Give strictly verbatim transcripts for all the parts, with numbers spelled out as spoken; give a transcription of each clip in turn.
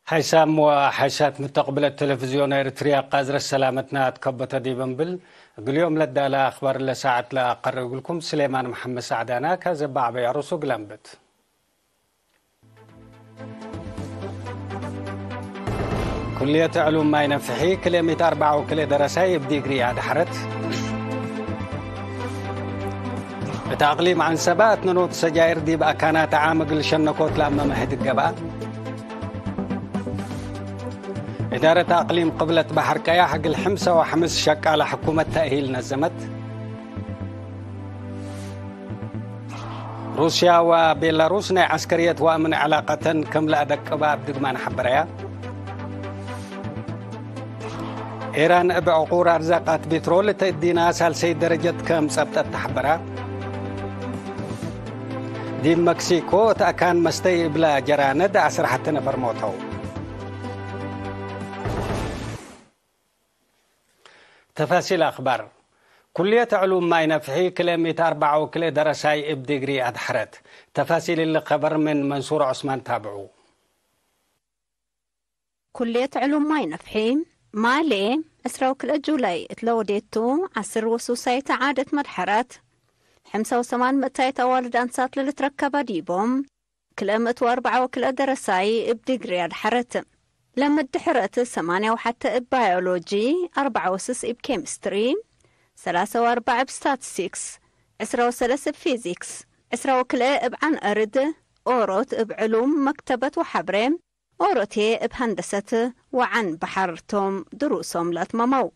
ሓይሳም ወሓይሳት ምተቅብለት ቴሌቪዝዮን ኤሪትርያ፣ ቃዝረት ሰላመትና አትከበተ ዲብ እንብል፣ እግል ዮም ለዳለ አክባር ለሳዐት ለአቀርብ እግልኩም ስሌማን መሐመድ ሳዕዳና፣ ከዘ በዐበይ አሩሱ እግል አንብት። ኩልየት ዕሉም ማይ ነፍሒ ክልኤ ሚእት አርበዓ ወክልኤ ደረሳይ እብ ዲግሪ አድሐረት። እት አቅሊም ዐንሰበ አትነኖት ሰጃይር ዲብ አካናት ዓም እግል ሸነኮት ለአመ መህድግ ገብአ። እዳረት አቅሊም ቅብለት በሐር ቀያሕ እግል ሕምሰ ወሐምስ ሸቃለ ሕኩመት ተእሂል ነዘመት። ሩስያ ወቤላሩስ ናይ ዐስከርየት ወአምን ዕላቀተን ክም ለአደቅበ እብ ድግማን ሐበረያ። ኤራን እብ ዕቁር አርዛቃት ቢትሮል እት እዲና ሳልሰይ ደረጀት ከም ጸብጠት ተሐበራ። ዲብ መክሲኮ እት አካን መስተይ እብለ ጀራነድ ዐስር ሐተ ነፈር ሞተው። ተፋሲል አክባር። ኩልየት ዕሉም ማይ ነፍሒ ክልኤ ሚእት አርበዓ ወክልኤ ደረሳይ እብ ዲግሪ አድሐረት። ተፋሲል እሊ ከበር ምን መንሱር ዑስማን ታብዑ። ኩልየት ዕሉም ማይ ነፍሒ፣ ማሌ፣ ዕስራ ወክልኤ ጁላይ እት ለወዴቱ ዐስር ወሱሳይት ዓደት መድሐራት፣ ሕምሰ ወሰማን ምእታይት አዋልድ አንሳት ለልትረከበ ዲቦም፣ ክልኤ ምእት ወአርበዓ ወክልኤ ደረሳይ እብ ዲግሪ አድሐረት። ለምድሕረት ሰማንያ ወሐተ እብ ባዮሎጂ፣ አርበዓ ወስስ እብ ኬሚስትሪ፣ ሰላሳ ወአርበዕ እብ ስታትስቲክስ፣ ዕስራ ወሰለስ እብ ፊዚክስ፣ ዕስራ ወክልኤ እብ ዐን አርድ፣ ኦሮት እብ ዕሉም መክተበት ወሐብሬ፣ ኦሮቴ እብ ሀንደሰት ወዐን በሐር ቶም ድሩሶም ለአትመመው።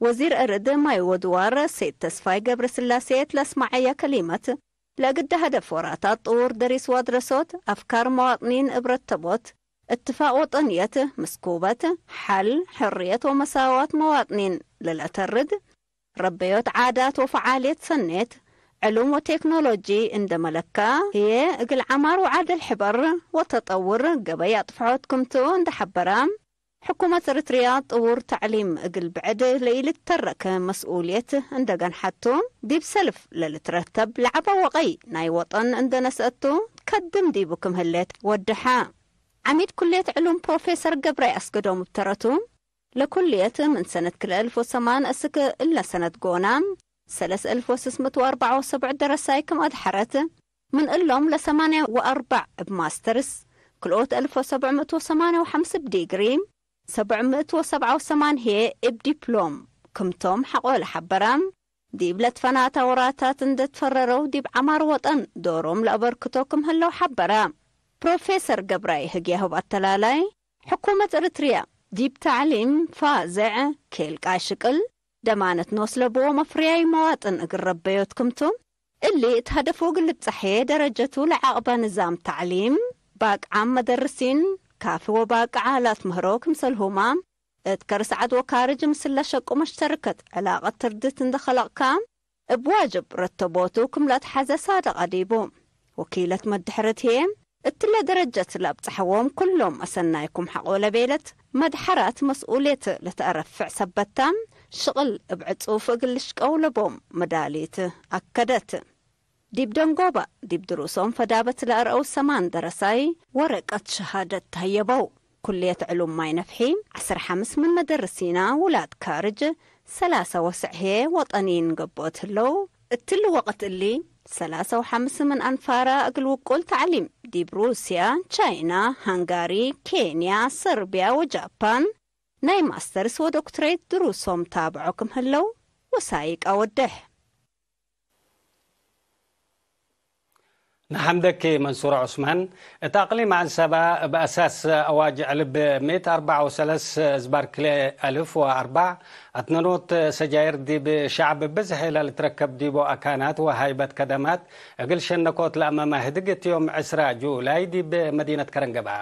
ወዚር እርድ ማይ ወድዋር ሰይድ ተስፋይ ገብረስላሴ እት ለአስመዐየ ከሊመት፣ ለእግደ ሀደፍ ወራታት ጥዉር ደሪስ ወአድረሶት፣ አፍካር መዋጥኒን እብ ረተቦት፣ እትፋቅ ወጠንየት፣ ምስኩበት፣ ሐል፣ ሕርየት ወመሳዋት መዋጥኒን ለለአተርድ፣ ረበዮት ዓዳት ወፈዓልየት ሰኔት፣ ዕሉም ወቴክኖሎጂ እንደ መለካ ህዬ፣ እግል ዐማር ወዓድል ሕበር ወተጠውር ገበይ አጥፍሖት ክምቱ እንደ ሐበረ፣ ሕኩመት ኤሪትርያ ጥዉር ተዕሊም እግል ብዕድ ለኢልትተረክ መስኡልየት እንደ ገንሐቱ፣ ዲብ ሰልፍ ለልትረተብ ለዐበ ወቀይ ናይ ወጠን እንደ ነስአቱ ከድም ዲቡ ክም ህሌት ወደሐ። ዐሚድ ኩልየት ዕሉም ፕሮፌሰር ገብራይ አስገዶም እብ ተረቱ፣ ለኩልየት ምን ሰነት ክልኤ አልፍ ወሰማን እስክ እለ ሰነት ጎና፣ ሰለስ አልፍ ወስስ ምእት ወአርበዓ ወሰብዕ ደረሳይ ክም አድሐረት፣ ምን እሎም ለሰማንያ ወአርበዕ እብ ማስተርስ፣ ክልኦት አልፍ ወሰብዕ ምእት ወሰማንያ ወሐምስ እብ ዲግሪ፣ ሰብዕ ምእት ወሰብዓ ወሰማን ህዬ እብ ዲፕሎም ክምቶም ሐቆ ለሐበረ፣ ዲብ ለትፈናተ ወራታት እንደ ትፈረረው ዲብ ዐማር ወጠን ዶሮም ለአበርክቶ ክም ህለው ሐበረ። ፕሮፌሰር ገብራይ ህግያሁብ አተላላይ፣ ሕኩመት ኤሪትርያ ዲብ ተዕሊም ፋዝዕ፣ ኬልቃይ ሽቅል፣ ደማነት ኖስ ለብዎ መፍርያይ መዋጥን እግል ረበዮት ክምቱ፣ እሊ እት ሀደፉ እግል ልብጸሐ ደረጀቱ ለዐቅበ ንዛም ተዕሊም፣ ባቅዓም መደርሲን፣ ካፊ ወባቅዕ አላት ምህሮ ክምሰልሁመ፣ እት ከርስ ዐድ ወካርጅ ምስል ለሸቁ መሽተርከት ዕላቀት ትርድት እንደ ከለቅካ፣ እብ ዋጅብ ረተቦቱ ክም ለአትሐዘ ሳድቀ ዲቡ። ወኪለት መድሕረት ህዬ፣ እትለ ደረጀት ለአብጽሐዎም ኩሎም አሰናይኩም ሐቆ ለቤለት መድሐራት መስኡልየት ለተአረፍዕ ሰበት ተ፣ ሽቅል እብ ዕጹፍ እግል ልሽቀው ለቦም መዳሊት አከደት። ዲብ ደንጎበ፣ ዲብ ድሩሶም ፈዳበት ለአርአው ሰማን ደረሳይ ወረቀት ሸሃደት ተህየበው። ኩልየት ዕሉም ማይ ነፍሒ፣ ዐስር ሐምስ ምን መደርሲና ውላድ ካርጅ፣ ሰላሰ ወስዕ ህዬ ወጠኒን ገብኦት ህለው። እትሊ ወቅት እሊ፣ ሰላሰ ወሐምስ ምን አንፋራ እግል ውቁል ተዕሊም ዲብ ሩስያ፣ ቻይና፣ ሃንጋሪ፣ ኬንያ፣ ሰርብያ ወጃፓን ናይ ማስተርስ ወዶክትሬት ድሩሶም ታብዖ ክም ህለው ወሳይቅ አወድሕ። ነሐምደኪ መንሱር ዑስማን። እት አቅሊም ዐንሰበ እብ አሳስ አዋጅዕ ልብ ምእት አርበዕ ወሰለስ እዝባር ክልኤ አልፍ ወአርበዕ አትነኖት ሰጃይር ዲብ ሸዕብ ብዝሕ ለልትረከብ ዲቦ አካናት ወሃይበት ከደማት እግል ሸነኮት ለአመ ማህድግ እት ዮም ዕስራ ጁላይ ዲብ መዲነት ከረን ገብአ።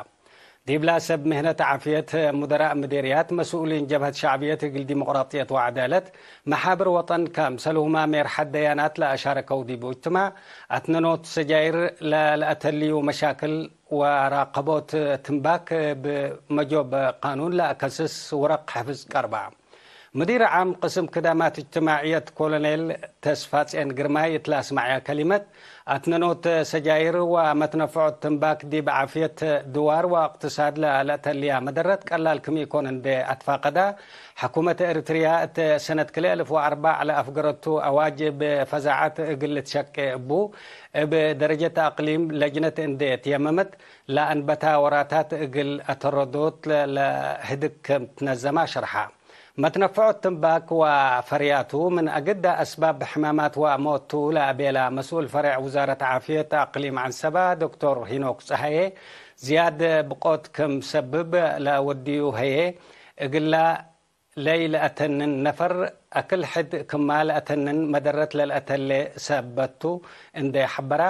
ዲብላ ሰብ ምህነት ዓፍየት፣ ሙደራእ ምዴርያት፣ መስኡሊን ጀብሀት ሸዕብየት እግል ዲሞቅራጥየት ወዐዳለት፣ መሓብር ወጠን፣ ከምሰልሁመ ሜርሐት ደያናት ለአሻረከው ዲቡ እጅትማዕ፣ አትነኖት ሰጃይር ለለአተልዩ መሻክል ወራቀቦት ትንባክ እብ መጆብ ቃኑን ለአከስስ ውረቅ ሕፍዝ ቀርባ። ምዲር ዓም ቅስም ክዳማት እጅትማዕየት ኮሎኔል ተስፋጼን ግርማይ እት ለአስመዐያ ከሊመት፣ አትነኖት ሰጃይር ወመትነፍዖት ትንባክ ዲብ ዓፍየት ድዋር ወእቅትሳድ ለለአተልያ መደረት ቀላል ክም ኢኮን እንዴ አትፋቀዳ፣ ሕኩመት ኤሪትርያ እት ሰነት ክልኤ አልፍ ወአርበዕ ለአፍገረቱ አዋጅ እብ ፈዛዐት እግል ልትሸቄ እቡ፣ እብ ደረጀት አቅሊም ለጅነት እንዴ ትየመመት ለአንበታ ወራታት እግል አተረዶት ለህድግ ክም ትነዘማ ሸርሐ። መትነፈዖት ትንባክ ወፈርያቱ ምን አግዳ አስባብ ሕማማት ወሞት ቱ ለአቤላ መስኡል ፈሬዕ ውዛረት ዓፍየት አቅሊም ዐንሰባ ዶክቶር ሂኖክ ጸሃዬ፣ ዝያድ ብቆት ክም ሰብብ ለወድዩ ህዬ፣ እግላ ለኢለአተንን ነፈር አክል ሕድ ክማ ለአተንን መደረት ለልአተሌ ሰበት ቱ እንዴ ሐበራ፣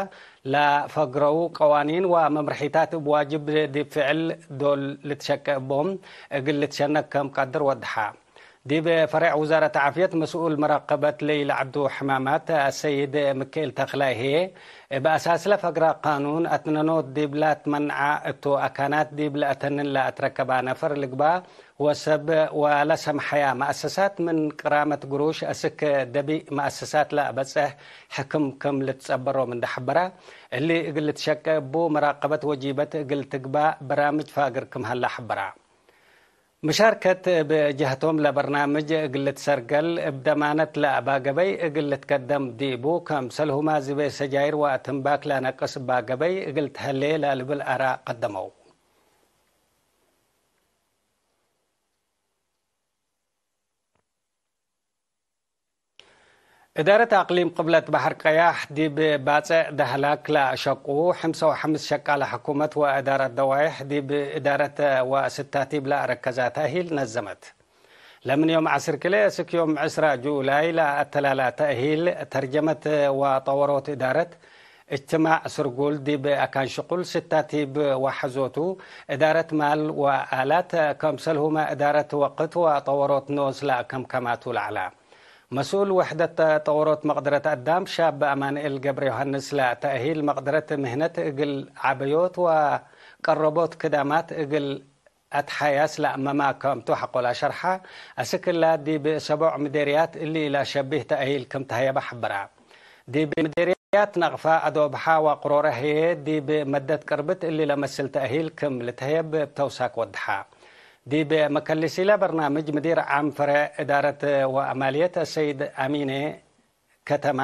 ለፈግረው ቀዋኒን ወመምርሒታት እብ ዋጅብ ዲብ ፍዕል ዶል ልትሸቄ እቦም እግል ልትሸነክ ከም ቀድር ወድሓ። ዲብ ፈሬዕ ውዛረት ዓፍየት መስኡል መራቀበት ለኢለዐዱ ሕማማት አሰይድ ምክኤል ተክላይ ህዬ፣ እብ አሳስለ ፈግረ ቃኑን አትነኖት ዲብ ላትመንዓ እቱ አካናት ዲብ ለአተንን ለአትረከባ ነፈር ልግባ ወሰብ ወለሰምሐያ መአሰሳት ምን ቅራመት ግሩሽ አስክ ደቢእ መአሰሳት ለአበጽሕ ሕክም ክም ልትጸበሮም እንዴ ሐበራ፣ እሊ እግል ልትሸቄ እቡ መራቀበት ወጂበት እግል ትግባእ በራምጅ ፋግር ክም ሀላ ሐበራ። ምሻርከት እብ ጀህቶም ለበርናምጅ እግል ልትሰርገል እብ ደማነት ለአባ ገበይ እግል ልትከደም ዲቡ፣ ከምሰልሁማ ዝቤ ሰጃይር ወአትንባክ ለነቅስ እባ ገበይ እግል ተህሌ ለልብል አራእ ቀደመው። እዳረት አቅሊም ቅብለት በሐር ቀያሕ ዲብ ባጽዕ ደህላክ ለአሸቁ፣ ሕምሰ ወሐምስ ሸቃለ ሕኩመት ወእዳረት ደዋይሕ ዲብ እዳረት ወስታቲብ ለአረከዛ ተእሂል ነዘመት። ለምን ዮም ዐስር ክልኤ እስክ ዮም ዕስራ ጁላይ ለአተላላ ተእሂል ተርጀመት ወጠወሮት እዳረት እጅትማዕ ስርጉል ዲብ አካን ሽቁል ስታቲብ ወሐዞቱ፣ እዳረት ማል ወአላት፣ ከምሰልሁመ እዳረት ወቅት ወጠወሮት ኖስ ለአከምከማቱ ለዐላ። መስኡል ውሕደት ጠወሮት መቅደረት አዳም ሻብ አማንኤል ገብረ ዮሐንስ ለተእሂል መቅደረት ምህነት እግል ዐበዮት ወቀረቦት ክዳማት እግል አትሓያስ ለአመማ ከምቱ ሐቆላ ሸርሐ። አስክላ ዲብ ሰቦዕ ምዴርያት እሊ ኢለአሸቢህ ተእሂል ክም ተሀየበ ሐበራ። ዲብ ምዴርያት ነቅፋ፣ አዶብሓ ወቅሮረ ህዬ ዲብ መደት ቅርብት እሊ ለመስል ተእሂል ክም ልትሀየብ እብ ተውሳክ ወድሓ። ዲብ መከልሲለ በርናምጅ ምዲር ዓም ፈሬዕ እዳረት ወአማልየት አሰይድ አሚኔ ከተማ፣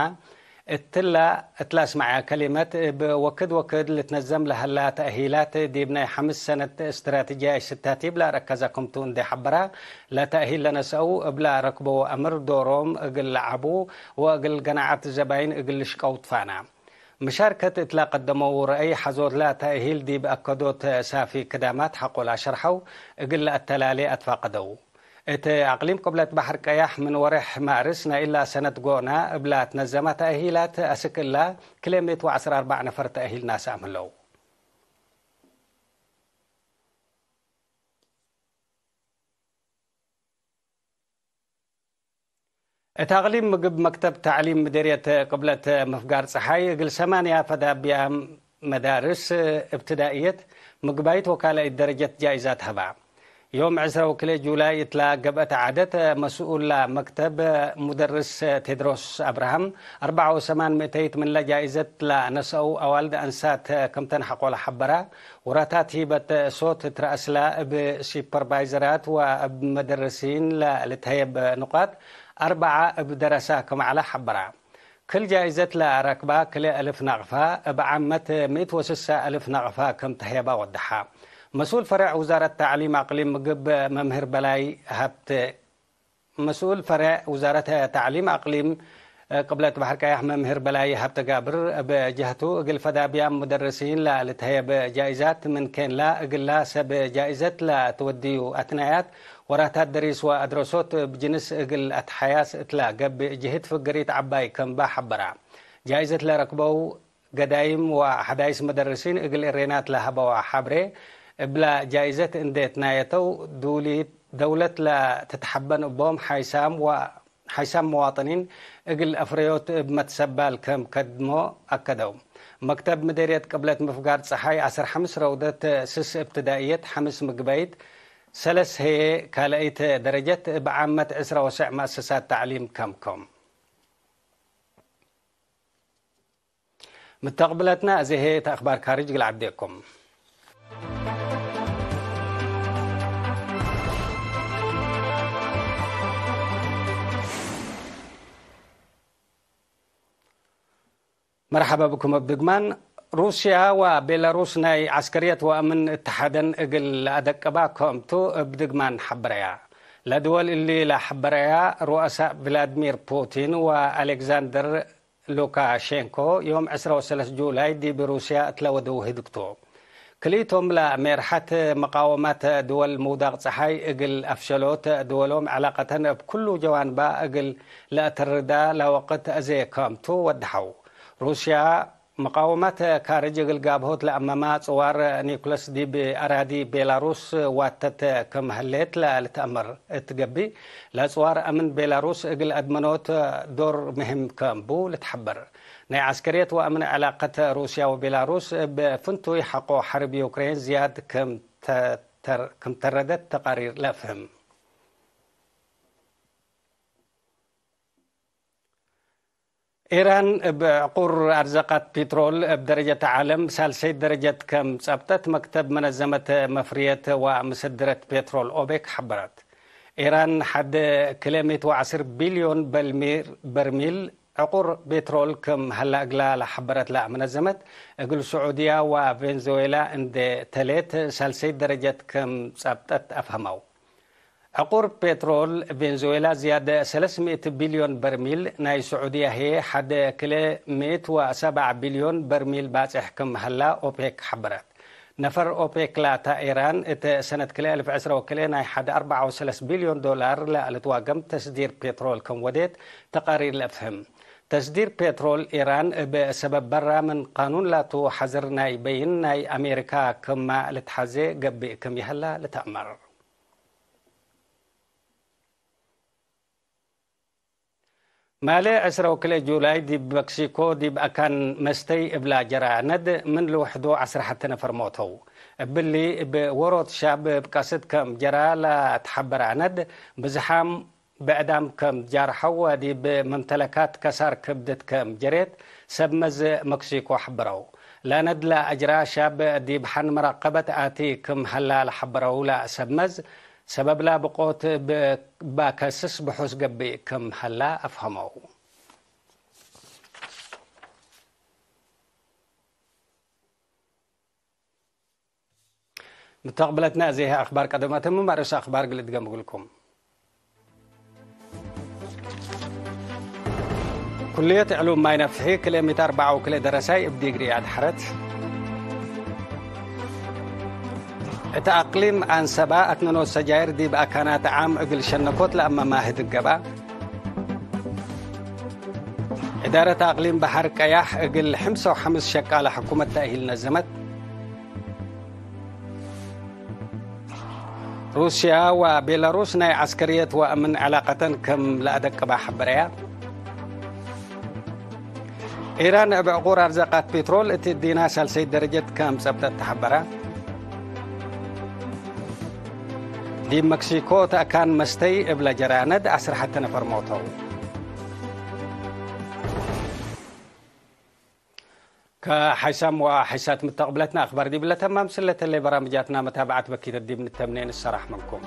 እትላ እት ለአስመዐያ ከሊመት፣ እብ ወክድ ወክድ ልትነዘም ለሀላ ተእሂላት ዲብ ናይ ሐምስ ሰነት እስትራትጅያይ ስታቲብ ለአረከዘ ክምቱ እንዴ ሐበራ፣ ለተእሂል ለነሰአው እብለ ረክበው አምር ዶሮም እግል ለዐቡ ወእግል ገናዐት ዘባይን እግል ልሽቀው ትፋና። ምሻርከት እትለ ቀደመው ረአይ ሐዞትለ ተእሂል ዲብ አከዶት ሳፊ ክዳማት ሐቆላ ሸርሐው እግል ለአተላሌ አትፋቀደው። እት አቅሊም ቅብለት በሐር ቀያሕ ምን ወሬሕ ማርስ ናይ እላ ሰነት ጎና እብላ ትነዘመ ተእሂላት አስክ እላ ክልኤ ምእት ወዐስር አርበዕ ነፈር ተእሂል ናሰአም ህለው። እት አቅሊም ምግብ መክተብ ተዕሊም ምዴርየት ቅብለት ምፍጋር ጸሓይ እግል ሰማንያ ፈዳብያ መዳርስ እብትዳእየት ምግባይት ወካልአይት ደረጀት ጃኢዛት ሀባ። ዮም ዕስራ ወክልኤ ጁላይ እትላ ገብአት ዐደት መስኡላ መክተብ ሙደርስ ቴድሮስ አብርሃም አርበዓ ወሰማን ምእተይት ምንለ ጃኢዘት ለነሰአው አዋልድ አንሳት ክምተን ሐቆለ ሐበራ። ወራታት ሂበት ሶት እት ረአስላ እብ ሱፐርቫይዘራት ወእብ መደርሲን ለልትሀየብ ንቃጥ አርበዓ እብ ደረሳ ክም ዐለ ሐበራ። ክል ጃኢዘት ለረክባ ክልኤ አልፍ ናቅፋ እብ ዓመት ምእት ወስሳ አልፍ ናቅፋ ክም ተህየባ ወደሓ። መስኡል ፈሬዕ ውዛረት ተዕሊም አቅሊም ምግብ መምህር በላይ ሀብተ መስኡል ፈሬዕ ውዛረት ተዕሊም አቅሊም ቅብለት በሐር ቀያሕ መምህር በላይ ሀብተ ጋብር እብ ጀህቱ፣ እግል ፈዳብያም ሙደርሲን ለልትሀየብ ጃኢዛት ምን ኬንላ፣ እግላ ሰብ ጃኢዘት ለትወድዩ አትናያት ወራታት ደሪስ ወአድረሶት እብ ጅንስ እግል አትሓያስ እትላ ገብእ ጅህድ ፍግሪት ዐባይ ከምባ ሐበራ። ጃኢዘት ለረክበው ገዳይም ወሐዳይስ መደርሲን እግል እሬናት ለሀበዋ ሐብሬ፣ እብላ ጃኢዘት እንዴ ትናየተው፣ ዱሊ ደውለት ለትትሐበን እቦም ሓይሳም ወ-፣ ሓይሳም መዋጥኒን እግል አፍረዮት እብ መትሰባል ከም ከድሞ አከደው። መክተብ ምዴርየት ቅብለት ምፍጋር ጸሓይ ዐስር ሐምስ ረውደት ስስ እብትዳእየት ሐምስ ምግበይት ሰለስ ህዬ ካልአይት ደረጀት እብ ዓመት ዕስረ ወሰዕ መአሰሳት ተዕሊም ከምከም። ምተቅብለትና፣ እዚ ህዬ እት አክባር ካርጅ እግል ዐዴኩም። መርሐበ ብኩም እብ ድግማን። ሩስያ ወቤላሩስ ናይ ዐስከርየት ወአምን እተሓደን እግል ለአደቅባ ክምቱ እብ ድግማን ሐበረያ። ለድወል እሊ ለሐበረያ ሩአሳእ ቭላድሚር ፑቲን ወአሌክዛንደር ሉካሼንኮ ዮም ዕስረ ወሰለስ ጁላይ ዲብ ሩስያ እት ለወደው ህድግቱ። ክልኢቶም ለሜርሐት መቃወማት ድወል ምውዳቅ ጸሓይ እግል አፍሸሎት ድወሎም ዕላቀተን እብ ኩሉ ጀዋንባ እግል ለአተርዳ ለወቅት አዜ ከምቱ ወደሐው። ሩስያ መቃወማት ካርጅ እግል ጋብሆት ለአመማ ጽዋር ኒኩለስ ዲብ አራዲ ቤላሩስ ዋተት ክም ህሌት ለልትአመር እት ገብእ፣ ለጽዋር አምን ቤላሩስ እግል አድመኖት ዶር ምህም ከም ቡ ልትሐበር። ናይ ዐስከርየት ወአምን ዕላቀት ሩስያ ወቤላሩስ እብ ፍንቱይ ሐቆ ሐርብ ዩክሬን ዝያድ ክም ተተር-፣ ክም ተረደት ተቃሪር ለአፍህም። ኢራን እብ ዕቁር አርዘቃት ፒትሮል እብ ደረጀት ዓለም ሳልሰይት ደረጀት ከም ጸብጠት መክተብ መነዘመት መፍርየት ወምሰድረት ፔትሮል ኦፔክ ሐበረት። ኢራን ሐድ ክልኤ ምእት ወዐስር ቢልዮን በልሚር-፣ በርሚል ዕቁር ፔትሮል ክም ሀላ እግላ ለሐበረት ለመነዘመት፣ እግል ስዑድያ ወቬንዙዌላ እንዴ ተሌት ሳልሰይት ደረጀት ክም ጸብጠት አፍሀመው። ዕቁር ፔትሮል ቬንዙዌላ ዝያደ ሰለስ ምእት ቢልዮን በርሚል፣ ናይ ስዑድያ ህዬ ሐደ ክልኤ ምእት ወሰብዓ ቢልዮን በርሚል ባጽሕ ክም ሀላ ኦፔክ ሐበረት። ነፈር ኦፔክ ላታ ኢራን እት ሰነት ክልኤ አልፍ ዕስረ ወክልኤ ናይ ሐደ አርበዓ ወሰለስ ቢልዮን ዶላር ለልትዋገም ተስዲር ፔትሮል ክም ወዴት ተቃሪር ለአፍህም። ተስዲር ፔትሮል ኢራን እብ ሰበብ በራ ምን ቃኑን ላቱ ሐዘር ናይ በይን ናይ አሜሪካ ክማ ልትሐዜ ገብእ ክም ይሀላ ልትአመር። ማሌ ዕስረ ወክልኤ ጁላይ ዲብ መክሲኮ ዲብ አካን መስተይ እብላ ጀራ ነድ ምን ልውሕዶ ዐስር ሐተ ነፈር ሞተው። እብሊ እብ ዎሮት ሻብ እብ ቀስድ ከም ጀራ ለትሐበረ አነድ ብዝሓም ብዕዳም ከም ጃርሐው ወዲብ መምተለካት ከሳር ክብድት ከም ጀሬት ሰብ መዝ መክሲኮ ሐበረው። ለአነድ ለአጅራ ሻብ ዲብ ሐን መራቀበት አቲ ክም ሀላ ለሐበረው ለሰብ መዝ፣ ሰበብላ ብቆት እብ ባከስስ ብሑስ ገብእ ክም ሀላ አፍሀመው። ምተቅብለትና፣ እዜ አክባር ቀደመትም፣ ማርስ አክባር ግል እድገም እግልኩም። ኩልየት ዕሉም ማይ ነፍሒ ክልኤ ምእት አርበዓ ወክልኤ ደረሳይ እብ ዲግሪ አድሐረት። እት አቅሊም አንሰባ አትነኖት ሰጃይር ዲብ አካናት ዓም እግል ሸነኮት ለአመ ማህድ ገባ። እዳረት አቅሊም በሐር ቀያሕ እግል ሕምሰ ወሐምስ ሸቃለ ሕኩመት ተእሂል ነዘመት። ሩስያ ወቤላሩስ ናይ ዐስከርየት ወአምን ዕላቀተን ክም ለአደቅባ ሐበረያ። ኢራን እብ ዕቁር አርዘቃት ፔትሮል እት እዲና ሳልሰይት ደረጀት ከም ጸብጠት ተሐበረ። ዲብ መክሲኮ ተአካን መስተይ እብ ለጀራ ነድ ዐስር ሐተ ነፈር ሞተው። ከሐይሳም ወሐይሳት ምተቅብለትና አክባር ዲብ ለተማም ስለተሌ በራምጃትና መታብዐት በኪተት ዲብ ንተምኔ ንሰራሕ ምንኩም።